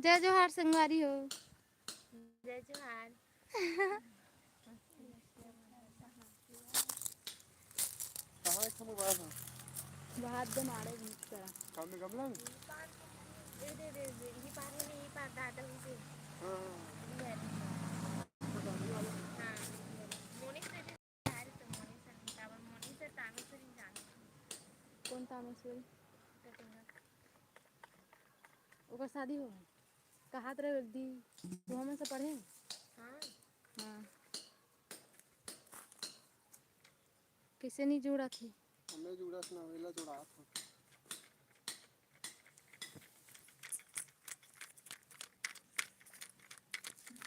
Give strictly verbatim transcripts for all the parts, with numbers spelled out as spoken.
जय जोहार संगवारी हो। जय जोहार। कहाँ है मोबाइल है? बाहर दे मारे बीच करा। काम में गमला में? ये दे दे दे, ये पार में नहीं, ये पार दादा हुई दे। हाँ, हाँ। ये है। हाँ, मोनिस दे दे। कौन तामेश्वरी? ओकर शादी हो गए? कहात रहे एक दी, तू हमन से पढ़े? हाँ। हाँ। कैसे नहीं जुड़ा थी? हमें जुड़ा ना, वेला जुड़ा था।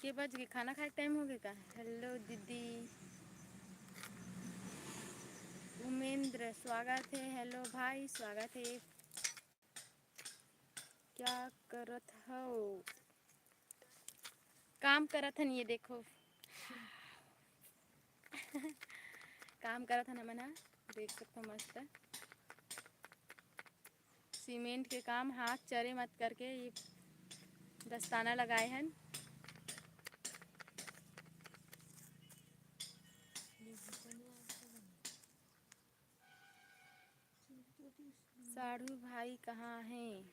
के बज के खाना खाए टाइम हो गया का? हेलो दीदी। उमेंद्र स्वागत है। हेलो भाई स्वागत है। क्या करत हो? काम करत हन, ये देखो। काम करत हन हमन ह, देख सकत हो मस्त। सीमेंट के काम हाथ चरे मत करके ये दस्ताना लगाए हन। साढ़ू भाई कहाँ हैं?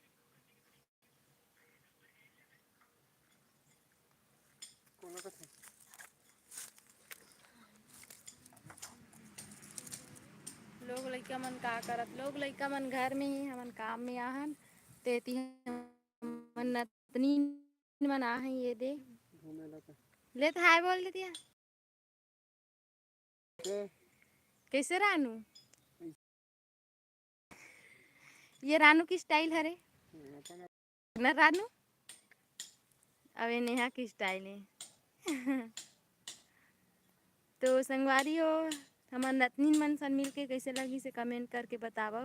लोग लइका मन का करत? लोग लइका मन घर में ही, हमन काम में आहन। तेती हमन नतनी मन आहन, ये दे। घूमे ला का? ले तो हाय बोल देती है। के? कैसे रानू? ये रानू की स्टाइल हरे। अपन ना रानू, अब ये नेहा की स्टाइल है। तो संगवारी हो, हमर नतनीन मन सन मिलके कैसे लगी से कमेंट करके बतावो।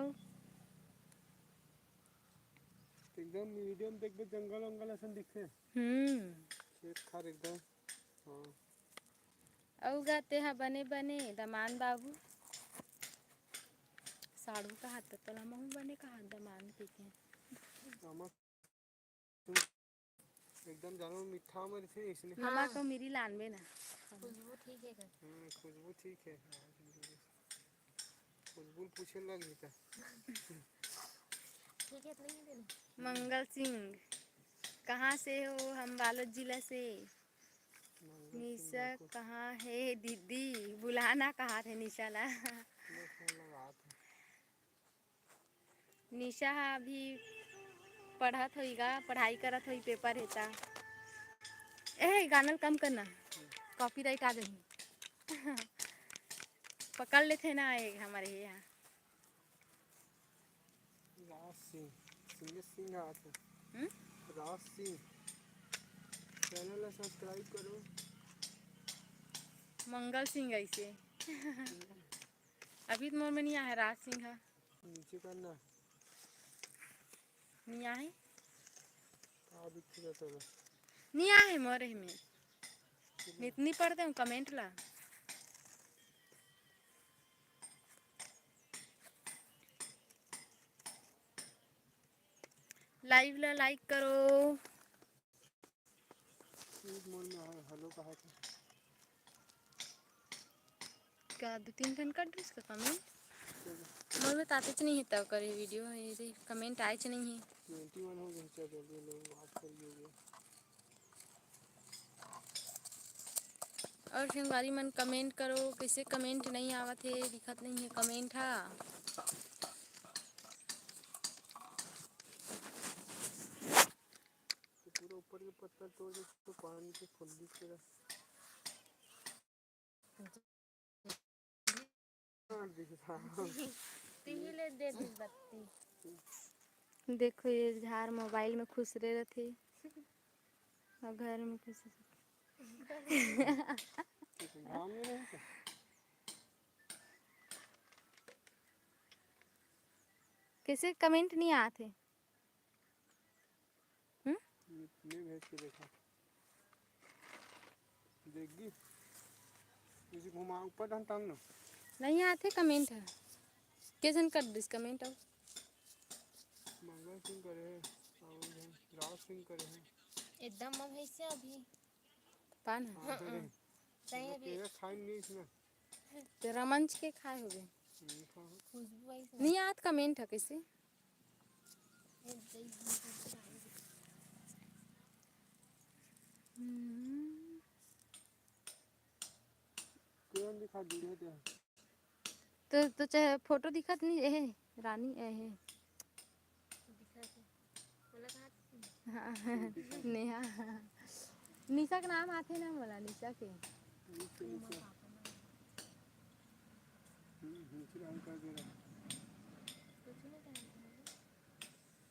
एकदम वीडियो में देखबे जंगल वंगल असन दिखथे। हम्म। खेत खार एकदम। हाँ। अउ गा तेहा बने बने दमान बाबू। साढ़ू कहात त तोला महू बने कहात दमान कहिके। आमा एकदम जानो मीठा मर थे इसने। आमा को मिरी लानबे ना। खुशबू ठीक है का? हम्म, खुशबू ठीक है। खुशबू पूछे लग था। ठीक है, इतने ही देने। मंगल सिंह, कहाँ से हो? हम बालोद जिला से। निशा कहाँ है दीदी? बुलाना कहाँ थे निशा ला? निशा हा अभी पढ़त होई गा, पढ़ाई करत होई, पेपर हे ता। ए, गाना ल कम करना, कॉपीराइट आ जाही। पकड़ लेथे ना, ए, हमारे यहाँ। राज सिंह, सिंह, सिंह आथे। हम्म? राज सिंह, चैनल ला सब्सक्राइब करो। मंगल सिंह ऐसे। अभी तो मोर में नहीं आया है राज सिंह हा। नीचे करना। नहीं आया है? आ, दिख जाता है। नहीं आया है मोर ही में। कितना? इतनी पढ़ते हूँ कमेंट ला। लाइव ला लाइक करो। एक मोर में है, हेलो कहा था। का दो तीन ठन कर दूँ इसका कमेंट? चलो। मोर में तातेच नहीं है तब करे वीडियो, ये दे कमेंट आएच नहीं है। ट्वेंटी वन हो गए, चल जल्दी लोग बात कर लिए। और संगवारी मन कमेंट करो, कैसे कमेंट नहीं आवत है, दिखत नहीं है कमेंट हा। तो पूरा ऊपर के पत्ता तोड़ दे, तो पानी के फुल्ली पूरा। हाँ, दिख रहा। तिही ले दे दी बत्ती। देखो, ये झार मोबाइल में खुसरे रथे और घर में खुसरे। घाम में नहीं था। कैसे कमेंट नहीं आते? हम्म? मैं भेज के देखा। देखगी। इसे घुमा ऊपर डाल तब ना। नहीं आते कमेंट है। के झन कर दिस कमेंट अब? मंगल सिंह करे है, और इधर राज सिंह करे है। एकदम म भैंसिया अभी। पान ह। हाँ, दे दे। सही अभी। तेरा खाई नहीं इसमें। तेरा मंच के खाए होगे। नहीं खाओ। खुशबू आई से। नहीं आत कमेंट ह कैसे? हम्म। कौन दिखा दीदी है तेरा? तो तो चाहे फोटो दिखत नहीं, एहे रानी, एहे। दिखा दे। बोला कहाँ थी? हाँ, नेहा। निशा के नाम आथे ना मोला, निशा के। नीचे नीचे। हम्म, नीचे डाल कर दे रहा। कुछ नहीं डालते हैं।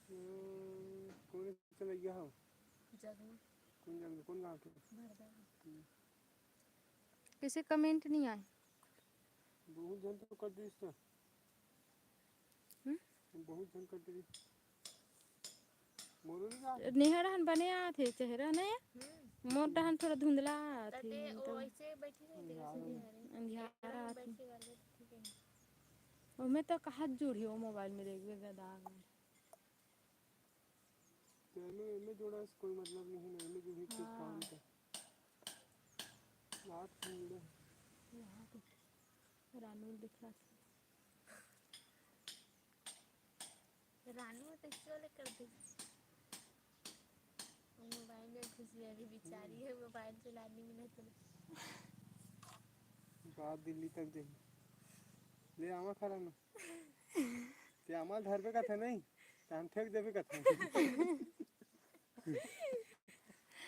हम्म, कौन चला गया हो? जगह कौन जगह, कौन गाँव के? भरदा। हम्म। कैसे कमेंट नहीं आए? बहुत झन तो कर दिस ना। हम्म? बहुत झन कर दिस। मोरो नहीं जा। नेहा डहन बने आथे चेहरा ने। हम्म। मोर डहन थोड़ा धुंधला आथे तते ओ मतलब। ऐसे बैठी रहती है अंधियारा सीधी में। हरे। अंधियारा एकदम आथे। बैठी वाली ठीक है। ओमे तो कहा जुड़ी हो मोबाइल में देख देख दाग में। तो एमे एमे जोड़ा से कोई मतलब नहीं है ना, एमे जो भी कुछ हाँ। काम का। रात की वीडियो। यहाँ पे रानू दिख रहा था। रानू तो क्यों ले कर दी? मोबाइल में घुसी है अभी, बेचारी है, मोबाइल चलाने में नहीं तो। बात दिल्ली तक जाही। ले आमा खा रानू। ते आमा धरबे कथे नहीं, त हम फेंक देबे कथे।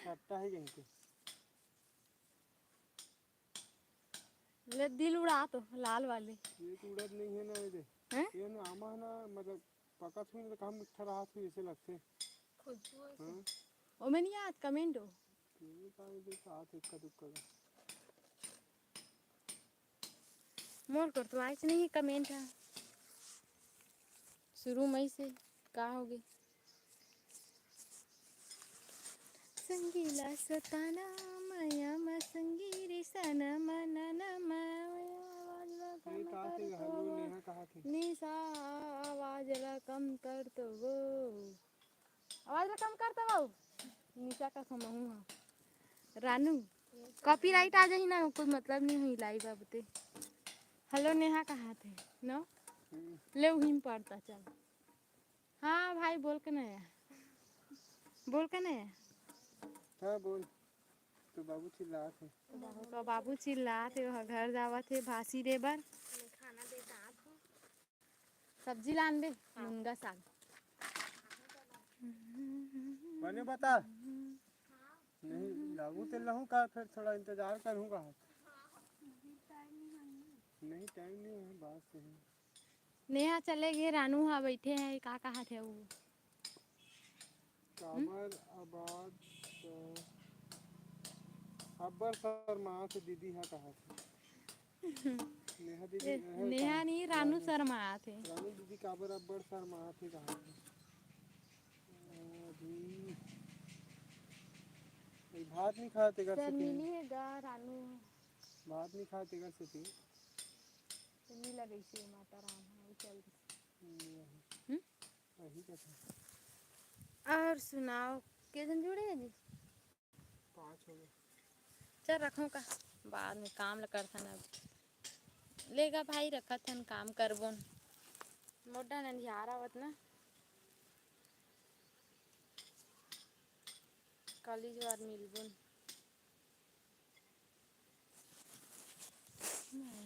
सट्टा है कहीं के। ले दिल उड़ा तो लाल वाले। ये तो उड़द नहीं है ना, ये दे। हैं? ये ना आमा है ना, मतलब पका थोड़ी ना, तो काम मिठा रहा थोड़ी ऐसे लगते। खुशबू ऐसे। हाँ। ओमे नहीं आत कमेंट हो। ये का, ये का आत इक्का दुक्का का। मोर कर तो आइच नहीं कमेंट है। शुरू मई से का होगे? संगीला सताना माया मा संगीरी सना मना ना माया। ये का थे, हेलो नेहा कहा थे। निशा, आवाज ला कम कर तो वो। आवाज ला कम कर तो वो। निशा का समूह है। रानू, कॉपीराइट आ जाही ना, कोई मतलब नहीं हुई लाइव अब ते। हेलो नेहा कहा थे? नो? हम्म। ले उही में पड़ता चल। हाँ भाई, बोल के नहीं आया। बोल के नहीं आया। हाँ, बोल। तो बाबू चिल्लात हे। तो बाबू चिल्लात हे, ओहा घर जावत हे भासी दे बर। मैं खाना दे दात हूँ। सब्जी लान दे, मुनगा साग। बने बता। नहीं, लागू ते लहूँ का, फिर थोड़ा इंतजार करूँगा। नहीं, टाइम नहीं है, बात सही। नेहा चले गे, रानू हा बैठे हे, का कहा थे वो? काबर आवाज, अ, अब्बड़ शर्मात हे दीदी हा कहा थे। नेहा दीदी, ए, नेहा नेहा कहा-, नहीं, रानू रानू। शर्मात हे। रानू दीदी काबर अब्बड़ शर्मात हे कहा थे। अभी ये भात नहीं खाते कर सके। शर्मिली हे गा रानू। भात नहीं खाते कर सके। शर्मिला कैसे माता राम है, वो चल नहीं, हम्म? वही कथा। और सुनाओ, के जन जुड़े हे जी? पाँच हो गए। चल रखो का, बाद में काम ल करथन अब। लेगा भाई, रखत हन, काम करबोन। मोटा नंझियार आवत ना, कॉलेज वार मिलबोन।